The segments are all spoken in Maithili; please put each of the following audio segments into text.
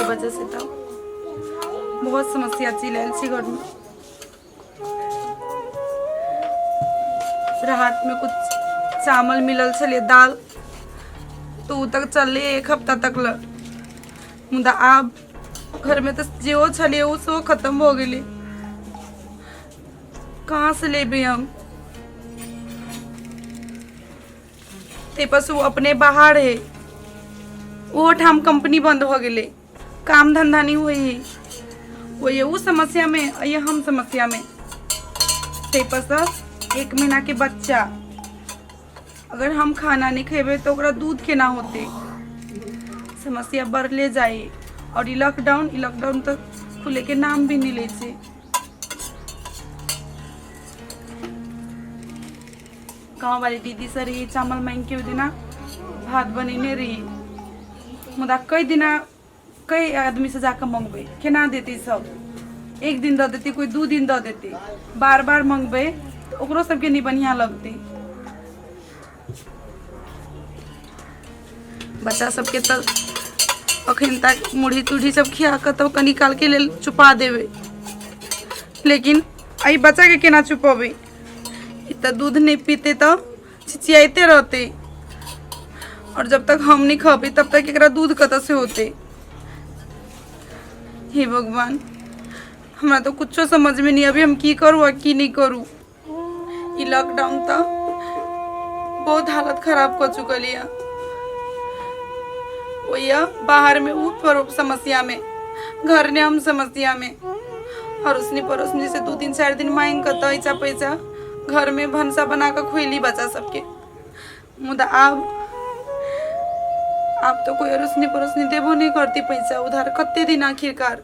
वजह से तऽ बहुत समस्या चलि आयल छै घरमे। राहत में कुछ चावल मिलल छलै, दाल तऽ ओ तक चललै एक हफ्ता तक ल, मुदा आब घरमे तऽ जेहो छलै ओ सेहो खतम भऽ गेलै। कहाँ से लेबै हम? ताहिपर से ओ अपने बाहर है, ओहो ठाम कंपनी बंद भऽ गेलै, काम धंधा नहीं होइ है। ओहि ओ समस्यामे अइ हम समस्यामे। ताहिपर से एक महीनाके बच्चा, अगर हम खाना नहीं खेबै तऽ ओकरा दूध केना होतै? समस्या बढ़ले जाइ। और ई लॉकडाउन तऽ खुलेके नाम भी नहीं लै छै। गाँव वाली दीदी से रही चावल मांगि के ओहि दिना भात बनेने रही, मुदा कई दिना कई आदमी से जाके मंगबै, केना देतै सब? एक दिन दऽ देतै कोई, 2 दिन दऽ देतै, बार बार मंगबै तऽ ओकरो सबके नहि बढ़िआँ लगतै। बच्चा सबके तऽ अखन तक मुरही तुरही सब खिया कऽ तब कनी कालके लेल चुपा देबै, लेकिन एहि बच्चाके केना चुपबै? ई तऽ दूध नहि पीते तऽ चिचियाइते रहते, और जब तक हम नहीं खबे तब तक एकरा दूध कतऽ से होते? हे भगवान, हमरा तो कुछो समझ में नहीं अभी हम की करू आ की नहीं करू। ई लॉकडाउन तऽ बहुत हालत खराब कर चुकल यऽ। ओया बाहर में ऊ पर समस्या में, घर ने हम समस्या में, अड़ोसनी पड़ोसनी से 2 दिन 4 दिन मांग कऽ तऽ ऐचा पैसा घर में भनसा बना कऽ खुएली बच्चा सबके। मुदा आब आब तो कोई अड़ोसनी पड़ोसनी देबो नहीं करती पैसा उधार। कते दिन आखिरकार?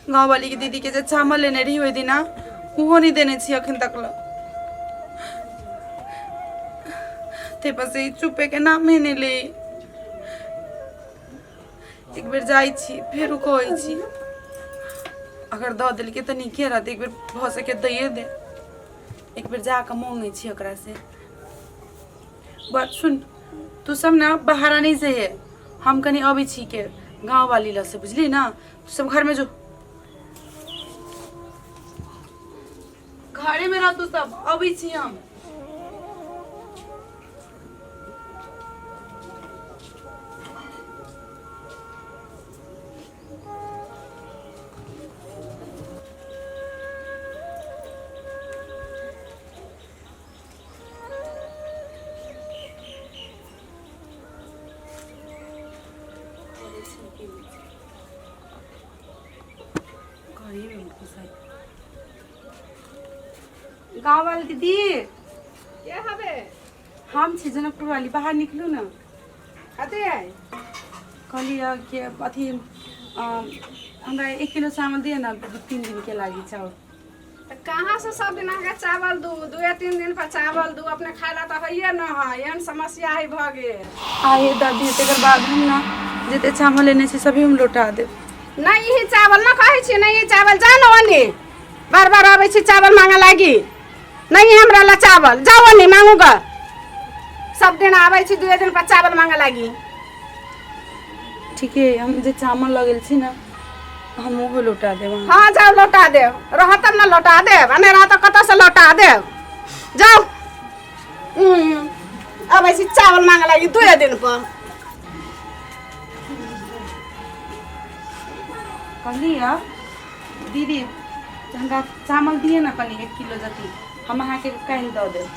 गाँव वाली के दीदी के जे चावल लेने रही ओहि दिना, ओहो नहीं देने छी अखन तक ल। ताहि पर से ई चुपे के नामे नहीं ले। एक बेर जाइ छी, फेरो कहै छी, अगर दऽ देलकै तऽ नीके रहतै। एक बेर भऽ सके दैए दे। एक बेर जा कऽ मांगै छी ओकरा से। बात सुन, तू सब ना बाहर नहीं से है, हम कनी अबै छी के गाँव वाली लग से, बुझली ना? तू सब घर में जो, घरे में रह तू सब, अबै छी हम। गाँव वाली दीदी। के हबे? हम छी जनकपुर वाली, बाहर निकलू ने। कते है? कहलियै कि अथी हमरा 1 किलो चावल दिअ ने, 2-3 दिनके लागी चाउर। तऽ कहाँ से सब दिन अहाँके चावल दू? 2-3 दिन पर चावल दू, अपने खाय ला तऽ हइए न है। एहन समस्या है भऽ गेल। आये दादी, तकर बाद हम ना जते चावल लेने छी सभी हम लौटा देब। नहीं, यही चावल न कहै छी, नहीं चावल, जाओ न ओने। बार बार अबै छी चावल मांगे लागी। नहीं हमरा ला चावल, जाओ ओने मांगू ग। सब दिन आबै छी 2 दिन पर चावल मांगे लागी। ठीक है, हम जे चावल लगेल छी ना, हम ओहो लौटा देब अहाँके। हाँ, जाओ, लौटा देब। रहत तब ने लौटा देब, आ नहि रहत तऽ कतऽसँ लौटा देब? जाओ। अबै छी चावल मांगे लागी 2 दिन पर। कहली दीदी, हमरा चावल दिए ना कनी 1 किलो जति, हम अहाँके काल्हि दऽ देब।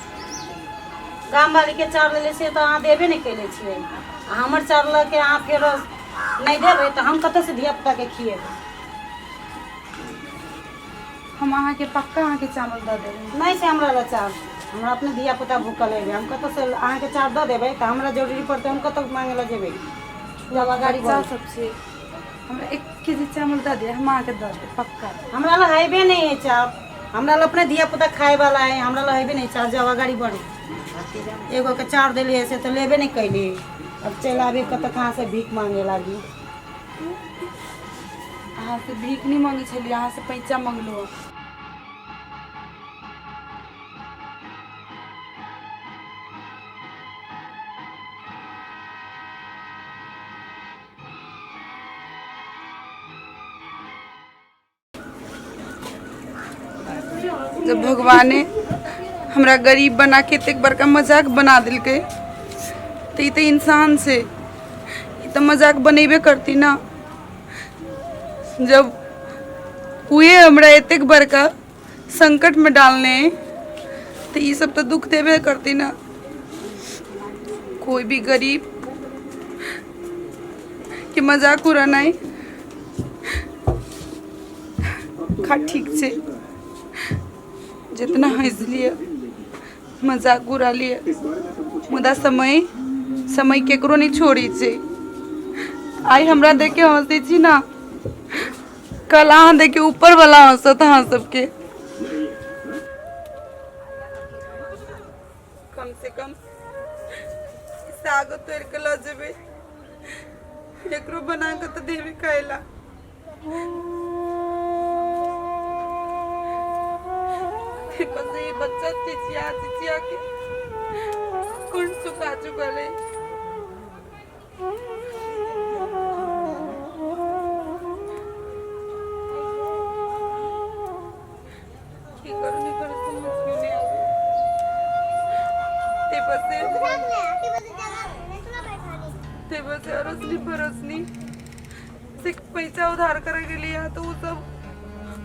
गाम वालीके चाउर लेले छियै तऽ अहाँ देबे नहि कयले छियै, आ हमर चाउर लऽ के अहाँ फेरो नहि देबै तऽ हम कतऽसँ धियापुताके खिएबै? हम अहाँके पक्का अहाँके चावल दऽ देब। नहि छै हमरा लग चाउर, हमरा अपने धियापुता भूखल हेबै, हम कतऽसँ अहाँके चाउर दऽ देबै? तऽ हमरा जरूरी पड़तै, हम कतऽ मांगे लए जेबै? जब अगाड़ी बच्चा बढ़ू। सब छै, हमरा 1 केजी चावल दऽ दिअ, हम अहाँके दऽ देब पक्का। हमरा लग हेबे नहि है चाउर, हमरा लग अपने धियापुता खाय वाला है, हमरा लग हेबे नहि चाउर। जब अगाड़ी बढ़ू। एगो के चाउर देलियै से तऽ लेबे नहि कैली, अब चलि आबी कतऽ कहाँ से भीख मांगे लागी। अहाँ से भीख नहीं मांगे छलियै, अहाँ से पैसा मंगलहुँ। जब भगवाने हमरा गरीब बना के एतेक बड़का मजाक बना देलकै तऽ ई तऽ इंसान छै, ई तऽ मजाक बनेबे करती ना। जब उहे हमरा एतेक बड़का संकटमे डालने अइ तऽ ई सब तऽ दुख देबे करती ना। कोई भी गरीब के मजाक उड़ेनाइ खा ठीक छै। जितना हँसि लिअ, मजाक उड़ा लिअ, मुदा समय समय केकरो नहि छोड़ै छै। आइ हमरा देख के हँसै छी ना, कल अहाँ देख के ऊपर वाला हँसत अहाँ सबके। कम से कम सागो तोड़ि के लऽ जेबै, एकरो बना कऽ तऽ देबै खाय ला। बस ये बच्चा चिचिया चिचिया के कुंड सुखा चुकल है। की करू नहीं करू समझ में नहीं आवे। ते बसे ते बसे अरसनी परसनी से पैसा उधार करे गेलियै तऽ ओ सब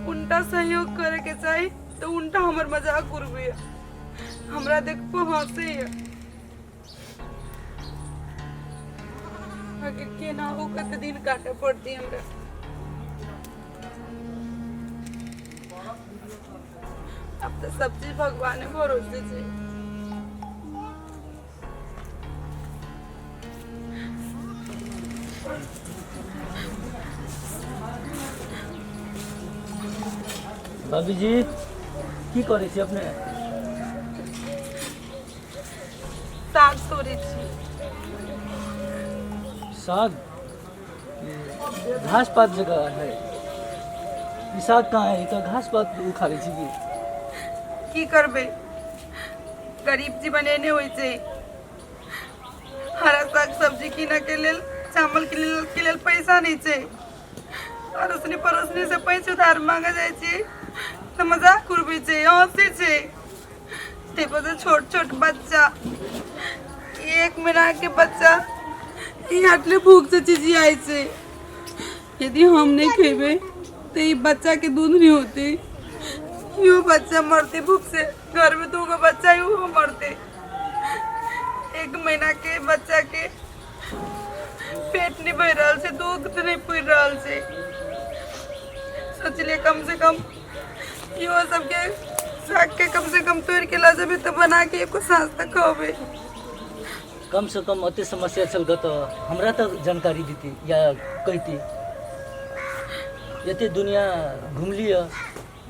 उनटा सहयोग करे के चाही, तऽ उनटा हमर मजाक उड़बैया, हमरा देख कऽ हंसैया। आखिर केना हो कते दिन काटे पड़ती हमरा। अब तऽ सब चीज भगवाने भरोसे छै। भाभी जी, की करै छी अपने? साग तोड़ै छी। साग घास पात जगह है, ई साग कहाँ है? ई तऽ घास पात उखाड़ै छी की? की करबै, गरीब जीवन एहने होइ छै। हरा साग सब्जी किनऽ के लेल, चावल के लेल पैसा नहि छै। अड़ोसनी पड़ोसनी से पैसा उधार मांगे जाइ छी तऽ मजाक उड़बै छै, हंसै छै। ताहि पर से छोट छोट बच्चा, 1 महीना के बच्चा ई आटले भूख से चिचियाइ छै। यदि हम नहि खेबै तऽ ई बच्चा के दूध नहि होतै, इहो बच्चा मरतै भूख से। घर में 2 गो बच्चा है, उहो मरतै। 1 महीना के बच्चा के पेट नहीं भरि रहल छै, दूध नहीं पी रहल छै। सोचलिए कम से कम इहो सबके साग के कम से कम तोड़ के लऽ जेबै तऽ बना के एको साँझ तक खबै। कम से कम एते समस्या छल तऽ हमरा तऽ जानकारी देती या कहती। एते दुनिया घुमली है,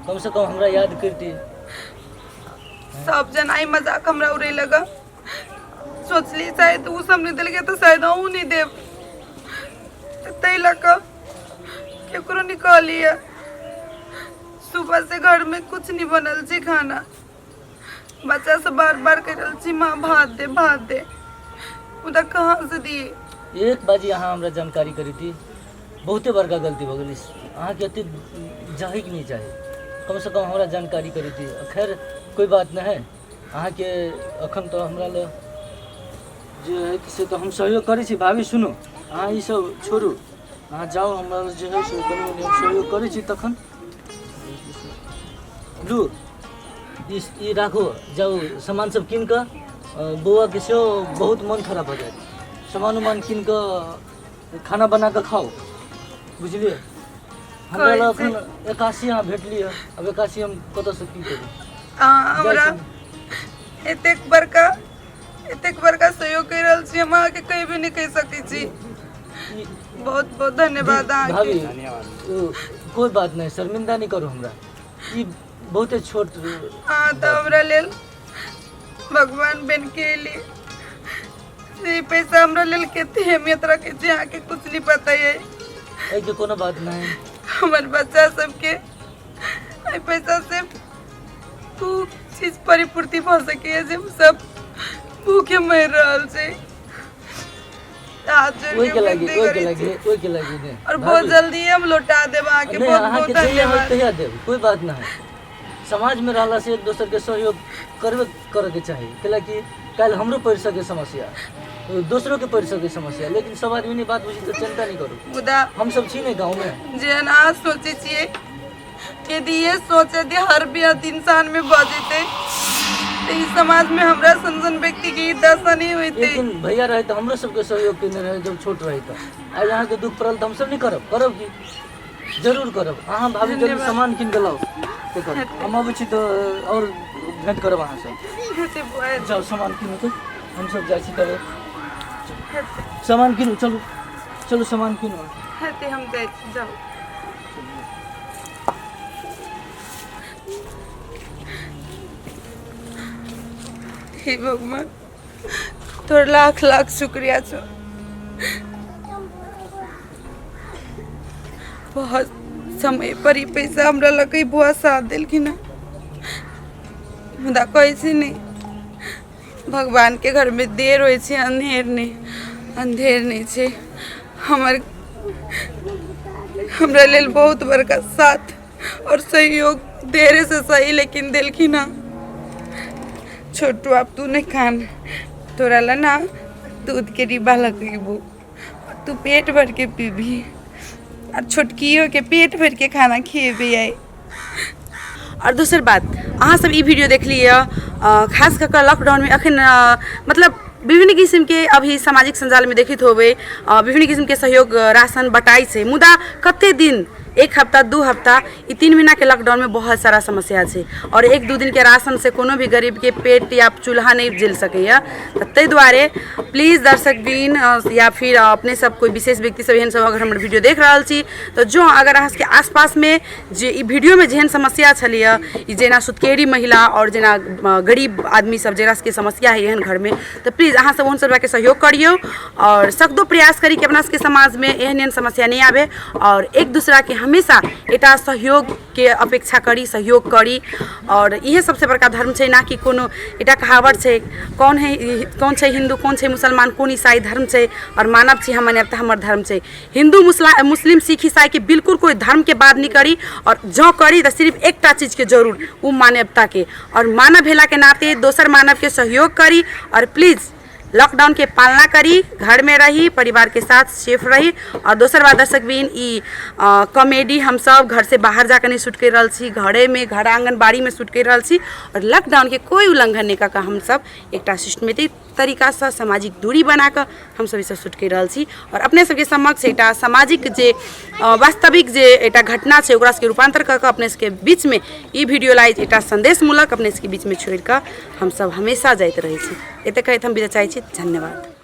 कम से कम हमरा याद करती। सब जन आई मजाक हमरा उड़े लगा। सोचली शायद उ सब नहीं देलकै तऽ शायद अहूँ नहीं देब, ताहि लऽ कऽ केकरो नहीं कहलियै। सुबह से घर में कुछ नहीं बनल छै खाना। बच्चा सब बार बार कहि रहल छै माँ भात दे भात दे, मुदा कहाँ से दिए। एक बाजी अहाँ हमरा जानकारी करीती, बहुते बड़का गलती भऽ गेल। अहाँके एते जाहिके नहि चाही, कम से कम हमरा जानकारी करीती। खैर कोई बात नहीं है, अहाँके अखन तऽ हमरा लग जे है से तऽ हम सहयोग करै छी। भाभी सुनू, अहाँ ई सब छोड़ू, अहाँ जाउ, हमरा लग जे है से कनि मनि हम सहयोग करै छी। तखन लू ई राखू, जाउ सामान सब कीन कऽ। बौआके सेहो बहुत मन खराब भऽ जायत। सामान उमान कीन कऽ खाना बना कऽ खाउ, बुझलियै? हमरा लग अखन 81 अहाँ भेटली हँ, आब 81 हम कतऽसँ की करू? अहाँ हमरा एतेक बड़का एतेक बड़का सहयोग करि रहल छी, हम अहाँके कहि भी नहि कहि सकै छी। बहुत बहुत धन्यवाद अहाँके। भाभी कोई बात नहीं, शर्मिंदा नहीं करू हमरा, ई बहुते छोट। हाँ तऽ हमरा लेल भगवान बन के एली। ई पैसा हमरा लेल कते अहमियत रखे छै अहाँके कुछ नहीं पता है। एहिके कोनो बात नहीं। हमर बच्चा सबके एहि पैसा से खूब चीज परिपूर्ति भऽ सकैए जे सब भूखे मरि रहल छै। हाथ जोड़ ओहिके के लागी विनती ओहिके करै लागी छी ओहिके लागी नहि और बहुत भाभी, जल्दी हम लौटा देब अहाँके। नहि बहुत अहाँके बहुत जहिया होय धन्यवाद। तहिया देब, कोई बात नहीं। समाजमे रहलासँ एक दोसरके सहयोग करबे करैके चाही, कैलाकि काल्हि हमरो पड़ि सकै समस्या, दोसरोके पड़ि सकै समस्या, लेकिन सब आदमी नहि बात बुझी, तऽ चिन्ता नहि करू। मुदा हमसब छी ने गाँवमे। जेहन अहाँ सोचै छियै, यदि ये सोच यदि हर भी इंसान में भऽ जेतै तऽ ई समाज में हमरा सन सन व्यक्ति के ई दशा नहि होइतै। एक दिन भैया रहे तऽ हमरो सबके सहयोग केने रहे जब छोट रहे, तऽ आइ अहाँके दुख पड़ल तऽ हमसब नहि करब? करब की, जरूर करब। अहाँ भाभी जरूर सामान कीन कऽ लाउ, तकर हम अबै छी तऽ आओर भेँट करब अहाँसँ। हेतै बौआ, हेतै। जाउ सामान कीनू, तऽ हमसब जाइ छी तब सामान कीनू। चलू चलू, सामान कीनू। हेतै, हम जाइ छी, जाउ। हे भगवान, तोर लाख लाख शुक्रिया छौ। बहुत समय पर ई पैसा हमरा लऽ कऽ ई बुआ साथ देलखिन हँ। मुदा कहै छै नहि, भगवानके घरमे देर होइ छै, अन्धेर नहि, अन्धेर नहि छै। हमर हमरा लेल बहुत बड़का साथ और सहयोग देरे से सही लेकिन देलखिन हँ। छोटू, आब तू नहि कान। तोरा ला ना दूध के डिब्बा लगेबो, तू पेट भर के पीबी आ छोटकियो के पेट भर के खाना खिएबी आइ। और दोसर बात, अहाँ सब ई वीडियो देख लिअ, खास कऽ कऽ लॉकडाउनमे अखन मतलब विभिन्न किसिमके अभी सामाजिक सञ्जालमे देखैत होबै, विभिन्न किसिमके सहयोग राशन बटाइ छै, मुदा कते दिन? एक हफ्ता, 2 हफ्ता। ई 3 महीनाके लॉकडाउनमे बहुत सारा समस्या छै आओर 1-2 दिनके राशनसँ कोनो भी गरीबके पेट या चूल्हा नहि जलि सकैए। तऽ ताहि दुआरे प्लीज दर्शकबिन या फिर अपने सब कोइ विशेष व्यक्ति सब, एहन सब अगर हमर वीडियो देख रहल छी, तऽ जँ अगर अहाँ सबके आसपासमे जे ई वीडियोमे जेहन समस्या छलैए, ई जेना सुतकेरी महिला आओर जेना गरीब आदमी सब, जकरा सबके समस्या हइ एहन घरमे, तऽ प्लीज अहाँ सब ओहन सब जाके सहयोग करियौ आओर सगदो प्रयास करी कि अपना सबके समाजमे एहन एहन समस्या नहि आबै आओर एक दूसराके हमेशा एकटा सहयोगके अपेक्षा करी, सहयोग करी। आओर इएह सबसँ बड़का धर्म छै, ना कि कोनो एकटा कहावत छै, कौन है, कौन छै हिन्दू, कौन छै मुसलमान, कौन ईसाई, धर्म छै आओर मानव छी हम मानवता हमर धर्म छै। हिन्दू, मुस्लिम, सिख, ईसाईके बिल्कुल कोइ धर्मके बात नहि करी आओर जँ करी तऽ सिर्फ एकटा चीजके जरूर, ओ मानवताके, आओर मानव भेलाके नाते दोसर मानवके सहयोग करी। आओर प्लीज लॉकडाउनके पालना करी, घरमे रही, परिवारके साथ सेफ रही। आओर दोसर बात दर्शकबिन, ई कॉमेडी हमसब घरसँ बाहर जाकऽ नहि शूट करि रहल छी, घरेमे, घर आङ्गन बाड़ीमे शूट करि रहल छी आओर लॉकडाउनके कोइ उल्लङ्घन नहि कऽ कऽ हमसब एकटा सिस्टमेटिक तरीकासँ सामाजिक दूरी बनाकऽ हमसब ईसब शूट करि रहल छी आओर अपने सबके समक्ष एकटा सामाजिक जे वास्तविक जे एकटा घटना छै, ओकरा सबके रूपान्तर कऽ कऽ अपने सबके बीचमे ई वीडियो लाइ एकटा सन्देशमूलक अपने सबके बीचमे छोड़िकऽ हमसब हमेशा जाइत रहै छी। एते कहैत हम विदा चाहै छी। धन्यवाद।